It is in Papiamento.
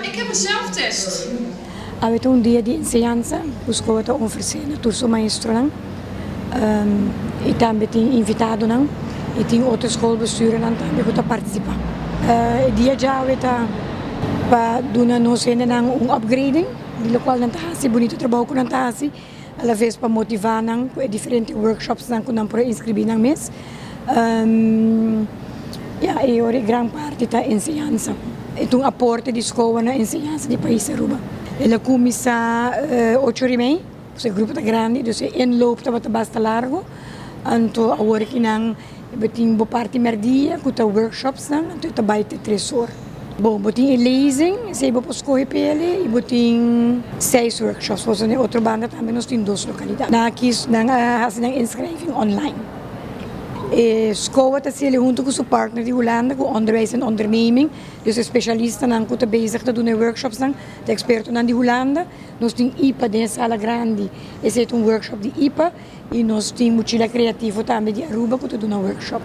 Ik heb een zelftest. Awe ta un dia di enseñansa ku skola ta ofresé na tur su maestronan i tambe tin invitadonan i tin otro skolbestuurnan tambe ku ta partisipá. E dia djawe ta pa duna nos hendenan un upgrading di lokual nan ta hasi, bunito trabou ku nan ta hasi. A la ves pa motivá nan ku e diferente workshopsnan ku nan por a inskribí nan mes. Ya, e ora e gran parti ta enseñansa. E ta un aporte di skoa na enseñansa di pais Aruba. El a kuminsá ocho ora i mei, pasobra e grupo ta grandi, dus e inloop tabata basta largu. Anto awor ki nan Bo tin bo parti merdia ku ta workshopsnan, anto e ta bai te tres or. Bon, bo tin e lezing, esei bo por skohe p'ele, i bo tin seis workshops. Pasobra na e otro banda tambe nos tin dos lokalidat. Nan a kis, nan a hasi nan inschrijving online. E skoa ta hasiel huntu ku su partner di Hulanda, ku Onderwijs en Onderneming. Dus e spesialistanan ku ta bezig ta duna e workshopsnan ta ekspertonan di Hulanda. Nos tin ipa den e sala grandi, esei ta un workshop di ipa. Y nos tin Muchila Creativo tambe di Aruba cu ta duna workshop.